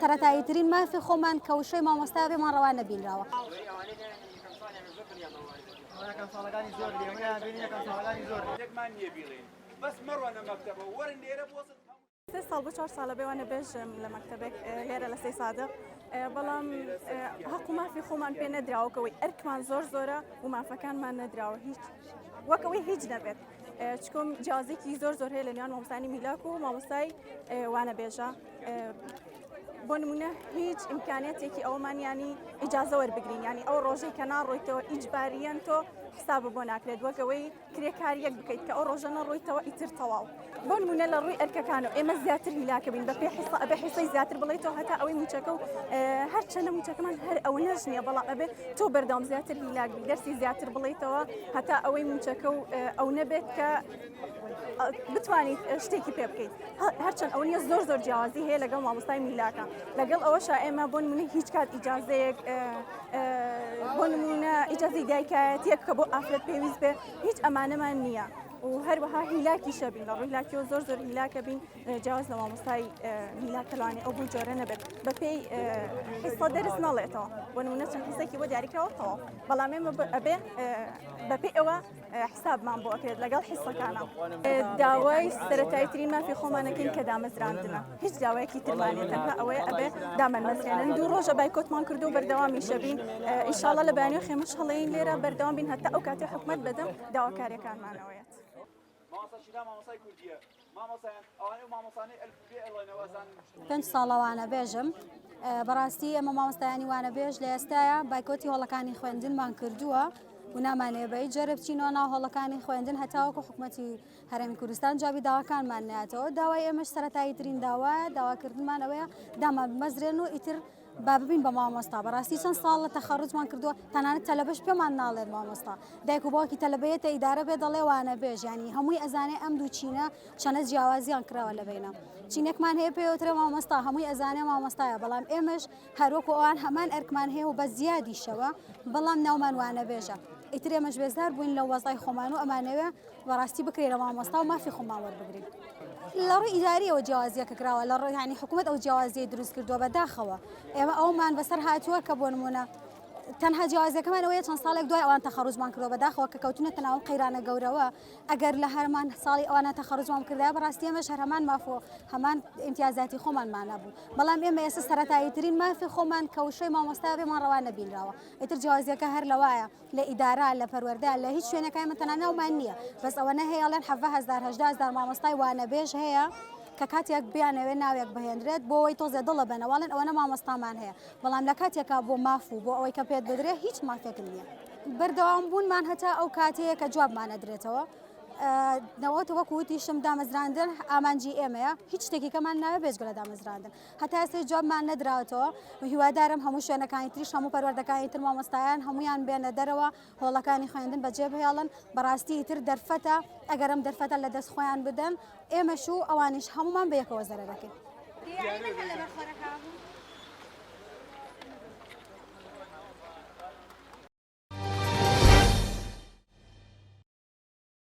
سەرەتاییترین مافی خۆمان کە وشەی مامۆستا پێمان ڕەوا نەبینراوە. سێ ساڵ بۆ چوار ساڵە بێ وانەبێژم لە مەکتەبێک لێرە لە سەی سادق بەڵام هەق و مافی خۆمان پێ نەدراوە کەەوەی ئەرکمان زۆر زۆرە و مافەکانمان نەدراوە هیچ وەکەوەی هیچ نەبێت چکم جیازێکی زۆر زۆر هەیە لە نێوان مامۆستانی میلاک و مامۆستای وانەبێژە بۆ نمونە هیچ ئیمکانیەتێکی ئەومان ینی ئیجازە وەربگرین ینی ئەو ڕۆژەی کە ناڕۆیتەوە ئیجباریەن تۆ حساب بۆ ناکرێت وەکەوەی کرێکاریەک بکەیت کە ئەو ڕۆژە نەڕۆیتەوە ئیتر تەواو. بۆ نمونە لە ڕووی ئەرکەکان و ئێمە زیاتر هیلاکە بین بە پێی حیسە ئەبێ حیسەی زیاتر بڵێیتەوە هەتا ئەوەی موچەکە و هەرچەندە موچەکەمان هەر ئەوە نەش نییە بەڵام ئەبێ تۆ بەردەوام زیاتر هیلاک بی دەرسی زیاتر بڵێیتەوە هەتا ئەوەی موچەکە و ئەو نەبێت کە بتوانیت شتێکی پێ بکەیت هەرچەند ئەوە نیە زۆر زۆر جیاوازی هەیە لەگەڵ مامۆستای میلاکە لەگەڵ ئەوەشا ئێمە بۆ نمونە هیچ کات ئیجازەیەک بۆ نمونە ئیجازەی دایکایەتیەک کە بۆ ئافرەت پێویست بێ هیچ ئەمانەمان نییە و هەروەها هیلاکیشە بین لە ڕووی هیلاکیەوە زۆر زۆر هیلاکە بین جیاواز لە مامۆستای میلاک کە لەوانەیە ئەو بەو جۆرە نەبێت بەپێی حیسە دەرس نەڵێتەوە بۆ نمونە چەند حیسێکی بۆ دیاریکراوە تەواو بەڵام ئێمە ئەبێ بەپێی ئەوە حسابمان بۆ ئەکرێت لەگەڵ حیسەکانە داوای سەرەتاییترین مافی خۆمانەکەین کە دامەزراندنە هیچ داوایەکی ترمان نیە تەنها ئەوەیە ئەبێ دامەنمەزرێنن دوو ڕۆژە بایکۆتمان کردو و بەردەوامیشە بین ئینشاڵڵا لە بەیانی خێمەش هەڵێین لێرە بەردەوام بین هەتا ئەو کاتەی حکومەت بەدەم داواکاریەکانمانەوەیەت. پێنج ساڵە وانەبێژم بەڕاستی ئێمە مامۆستایانی وانەبێژ لە ئێستایا بایکۆتی هۆڵەکانی خوێندنمان کردووە و نامانەوێ بە هیچ جۆرێ بچینەوە ناو هۆڵەکانی خوێندن هەتاوەکو حکومەتی هەرێمی کوردستان جوابی داواکانمان ناتەوە داوای ئێمەش سەرەتایی ترین داوایە داواکردنمان ئەوەیە دامان بمەزرێن و ئیتر با ببین بە مامۆستا بەڕاستی چەند ساڵ لە تەخەڕوجمان کردووە تەنانەت تەلەبەش پێمان ناڵێت مامۆستا دایک و باوکی تەلەبەیەتە ئیدارە بێ دەڵێ وانە بێژ ینی هەمووی ئەزانێ ئەم دوو چینە چەنە جیاوازیان کراوە لە بینە چینێکمان هەیە پێوترە مامۆستا هەمووی ئەزانێ مامۆستایە بەڵام ئێمەش هەروەکو ئەوان هەمان ئەرکمان هەیە و بە زیادیشەوە بەڵام ناومان وانەبێژە ئیتر ئێمەش بێزار بووین لە وەزای خۆمان و ئەمانەوێ بەڕاستی بکرێنە مامۆستا و مافی خۆمان وەربگرین. لە ڕووی ئیداریەوە جیاوازیەکە کراوە لە ڕووی یانی حکوومەت ئەو جیاوازیەی دروست کردووە بەداخەوە ئێمە ئەومان بەسەر هاتووە کە بۆ نمونە تەنها جیاوازیەکەمان ئەوەیە چەند ساڵێک دوای ئەوان تەخەڕوجمان کردووە بەداخەوە کە کەوتونەتە ناو قەیرانە گەورەوە ئەگەر لە هەرمان ساڵی ئەوانە تەخەڕوجمان بکردایە بەڕاستی ئێمەش هەر هەمان ماف و هەمان ئیمتیازاتی خۆمانمان نەبوو بەڵام ئێمە ئێستا سەرەتاییترین مافی خۆمان کە وشەی مامۆستا پێمان ڕەوا نەبینراوە ئیتر جیاوازیەکە هەر لەوایە لە ئیدارە لە پەروەردە لە هیچ شوێنێک ئێمە تەنها ناومان نییە بەس ئەوەنە هەیە ئەڵێن 17 هەزار 18 هەزار مامۆستای وانەبێژ هەیە کە کاتێک بیانەوێت ناوێک بهێنرێت بۆ ئەوەی تۆزێ دڵە بەنەوە ئەڵێن ئەوەنە مامۆستامان هەیە بەڵام لە کاتێکا بۆ ماف و بۆ ئەوەی کە پێت بدرێ هیچ مافێکم نییە بەردەوام بوونمان هەتا ئەو کاتەیە کە جوابمان ئەدرێتەوە نەوەت وەکو وتیشم دامەزراندن ئامانجی ئێمەیە هیچ شتێکی کەمان ناوێ بێجگە لە دامەزراندن هەتا ئێستا جوابمان نەدراوەتەوە و هیوادارم هەموو شوێنەکانی تریش هەموو پەروەردەکانی تر مامۆستایان هەمویان بێنە دەرەوە هۆڵەکانی خوێندن بەجێ بهێڵن بەڕاستی ئیتر دەرفەتە ئەگەر ئەم دەرفەتە لە دەست خۆیان بدەن ئێمەش و ئەوانیش هەمومان بە یەکەوە زەرەرەکەین.